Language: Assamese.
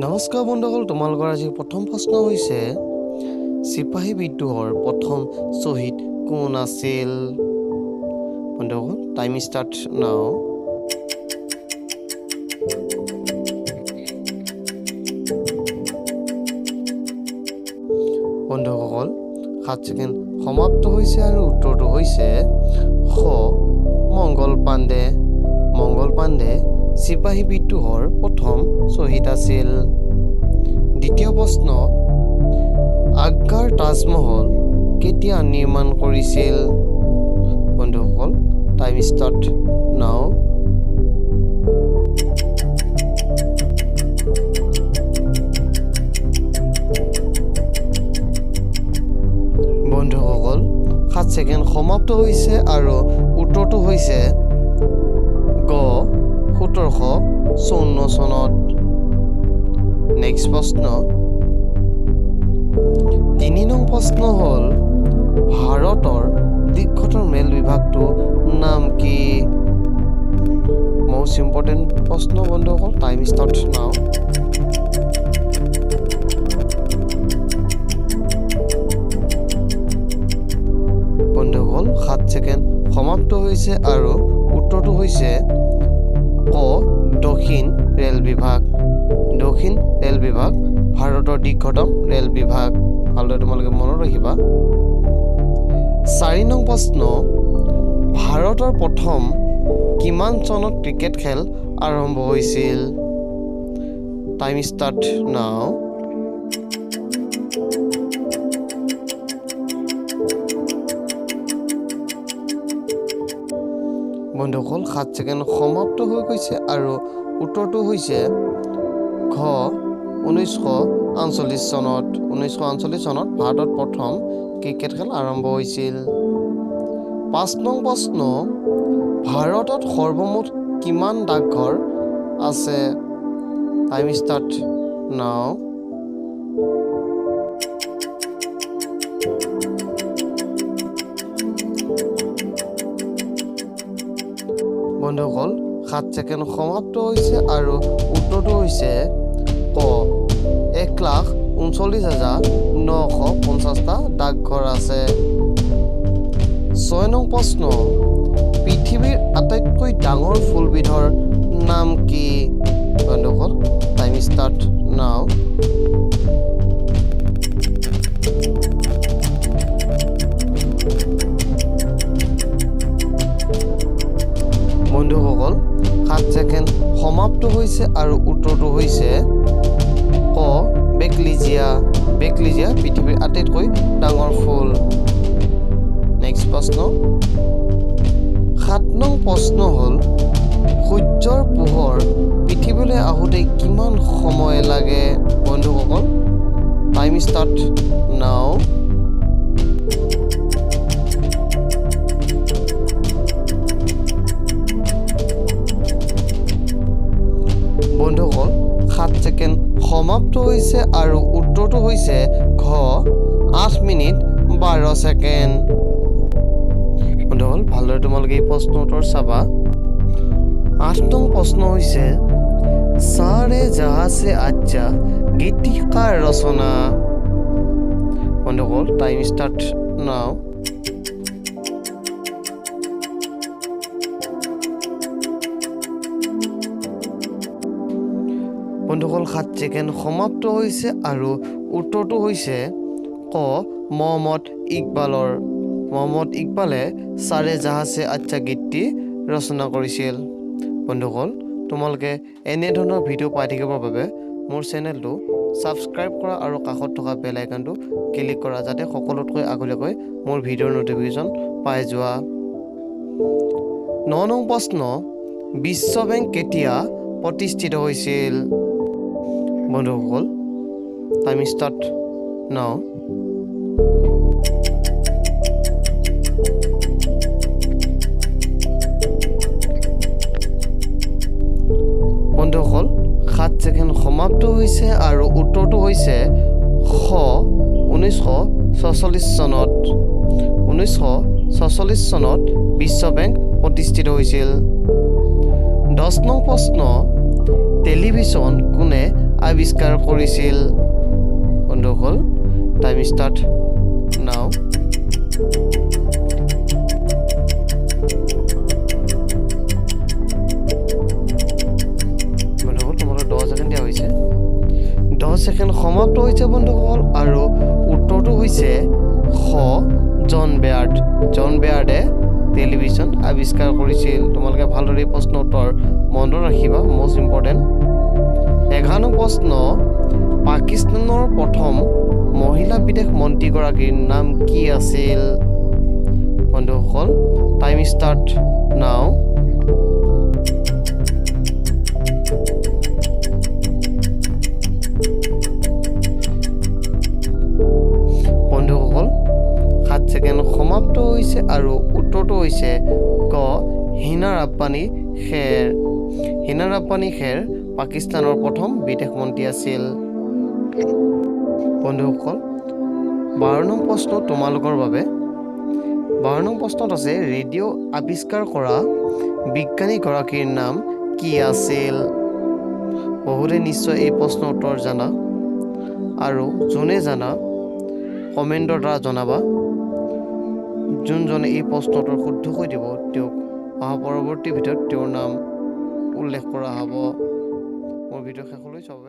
নমস্কাৰ বন্ধুসকল, তোমালোকৰ আজি প্ৰথম প্ৰশ্ন হৈছে চিপাহী বিদ্ৰোহৰ প্ৰথম শ্বহীদ কোন আছিল? বন্ধুসকল, টাইম ষ্টাৰ্ট নাও। বন্ধুসকল, 7 ছেকেণ্ড সমাপ্ত হৈছে আৰু উত্তৰটো হৈছে খ, মংগল পাণ্ডে। মংগল পাণ্ডে চিপাহী বিদ্ৰোহৰ প্ৰথম শ্বহীদ আছিল। দ্বিতীয় প্ৰশ্ন, আগ্ৰাৰ তাজমহল কেতিয়া নিৰ্মাণ কৰিছিল? বন্ধুসকল, টাইম ষ্টাৰ্ট নাও। বন্ধুসকল, 7 ছেকেণ্ড সমাপ্ত হৈছে আৰু উত্তৰটো হৈছে গ, 1754 চনত। নেক্সট প্ৰশ্ন, 3 নং প্ৰশ্ন হ'ল ভাৰতৰ দীৰ্ঘতম ৰেল বিভাগটোৰ নাম কি? মষ্ট ইম্পৰ্টেণ্ট প্ৰশ্ন বন্ধুসকল, টাইম ষ্টাৰ্ট নাও। বন্ধুসকল, 7 ছেকেণ্ড সমাপ্ত হৈছে আৰু উত্তৰটো হৈছে ক, দক্ষিণ ৰেল বিভাগ। দক্ষিণ ৰেল বিভাগ ভাৰতৰ দীৰ্ঘতম ৰেল বিভাগ, ভালদৰে তোমালোকে মনত ৰাখিবা। 4 নং প্ৰশ্ন, ভাৰতৰ প্ৰথম কিমান চনত ক্ৰিকেট খেল আৰম্ভ হৈছিল? টাইম ষ্টাৰ্ট নাও। বন্ধুসকল, 7 ছেকেণ্ড সমাপ্ত হৈ গৈছে আৰু উত্তৰটো হৈছে ঘ, 1948 চনত। 1948 চনত ভাৰতত প্ৰথম ক্ৰিকেট খেল আৰম্ভ হৈছিল। 5 নং প্ৰশ্ন, ভাৰতত সৰ্বমুঠ কিমান ডাকঘৰ আছে? টাইম ষ্টাৰ্ট নাও। বন্ধুসকল, 7 ছেকেণ্ড সমাপ্ত হৈছে আৰু উত্তৰটো হৈছে ক, 1,39,950টা ডাকঘৰ আছে। 6 নং প্ৰশ্ন, পৃথিৱীৰ আটাইতকৈ ডাঙৰ ফুলবিধৰ নাম কি? বন্ধুসকল, টাইম ষ্টাৰ্ট নাও। বন্ধুসকল, 7 ছেকেণ্ড সমাপ্ত হৈছে আৰু উত্তৰটো হৈছে ক, বেকলিজিয়া। বেকলিজিয়া পৃথিৱীৰ আটাইতকৈ ডাঙৰ ফুল। নেক্সট প্ৰশ্ন, 7 নং প্ৰশ্ন হ'ল সূৰ্যৰ পোহৰ পৃথিৱীলৈ আহোঁতে কিমান সময় লাগে? বন্ধুসকল, টাইম ষ্টাৰ্ট নাও। বন্ধুসকল, 7 ছেকেণ্ড সমাপ্ত হৈছে আৰু উত্তৰটো হৈছে ঘ, 8 মিনিট 12 ছেকেণ্ড। বন্ধুসকল, ভালদৰে তোমালোকে এই প্ৰশ্ন উত্তৰ চাবা। 8 নং প্ৰশ্ন হৈছে সাৰে জাহা সে আচ্ছা গীতটি কাৰ ৰচনা? বন্ধুসকল, টাইম ষ্টাৰ্ট নাও। বন্ধুসকল, 7 ছেকেণ্ড সমাপ্ত হৈছে আৰু উত্তৰটো হৈছে ক, মহম্মদ ইকবালৰ। মহম্মদ ইকবালে সাৰে জাহা সে আচ্ছা গীতটি ৰচনা কৰিছিল। বন্ধুসকল, তোমালোকে এনেধৰণৰ ভিডিঅ' পাই থাকিবৰ বাবে মোৰ চেনেলটো ছাবস্ক্ৰাইব কৰা আৰু কাষত থকা বেল আইকনটো ক্লিক কৰা, যাতে সকলোতকৈ আগতীয়াকৈ মোৰ ভিডিঅ'ৰ ন'টিফিকেশ্যন পাই যোৱা। 9 নং প্ৰশ্ন, বিশ্ব বেংক কেতিয়া প্ৰতিষ্ঠিত হৈছিল? বন্ধুসকল, টাইম ষ্টাৰ্ট নাও। বন্ধুসকল, 7 ছেকেণ্ড সমাপ্ত হৈছে আৰু উত্তৰটো হৈছে খ, 1946 চনত। 1946 চনত বিশ্ব বেংক প্ৰতিষ্ঠিত হৈছিল। 10 নং প্ৰশ্ন, টেলিভিছন কোনে আৱিষ্কাৰ কৰিছিল? বন্ধুসকল, টাইম ষ্টাৰ্ট নাও। বন্ধুসকল, তোমালোকৰ 10 ছেকেণ্ড দিয়া হৈছে। 10 ছেকেণ্ড সমাপ্ত হৈছে বন্ধুসকল, আৰু উত্তৰটো হৈছে খ, জন বেয়াৰ্ড। জন বেয়াৰ্ডে টেলিভিশ্যন আৱিষ্কাৰ কৰিছিল। তোমালোকে ভালদৰে প্ৰশ্ন উত্তৰ মনত ৰাখিবা, মষ্ট ইম্পৰ্টেণ্ট। 11 নং প্ৰশ্ন, পাকিস্তানৰ প্ৰথম মহিলা বিদেশ মন্ত্ৰীগৰাকীৰ নাম কি আছিল? বন্ধুসকল, টাইম ষ্টাৰ্ট নাও। বন্ধুসকল, 7 ছেকেণ্ড সমাপ্ত হৈছে আৰু উত্তৰটো হৈছে ক, হিনা ৰাব্বানী খেৰ। হিনা ৰাব্বানী খেৰ পাকিস্তানৰ প্ৰথম বিদেশ মন্ত্ৰী আছিল। বন্ধুসকল, 12 নং প্ৰশ্ন তোমালোকৰ বাবে। 12 নং প্ৰশ্নত আছে, ৰেডিঅ' আৱিষ্কাৰ কৰা বিজ্ঞানীগৰাকীৰ নাম কি আছিল? বহুতে নিশ্চয় এই প্ৰশ্নৰ উত্তৰ জানা, আৰু যোনে জানা কমেণ্টৰ দ্বাৰা জনাবা। যোনজনে এই প্ৰশ্নটোৰ শুদ্ধকৈ দিব তেওঁক অহা পৰৱৰ্তী ভিডিঅ'ত তেওঁৰ নাম উল্লেখ কৰা হ'ব। মোৰ ভিডিঅ' শেষলৈ চাব।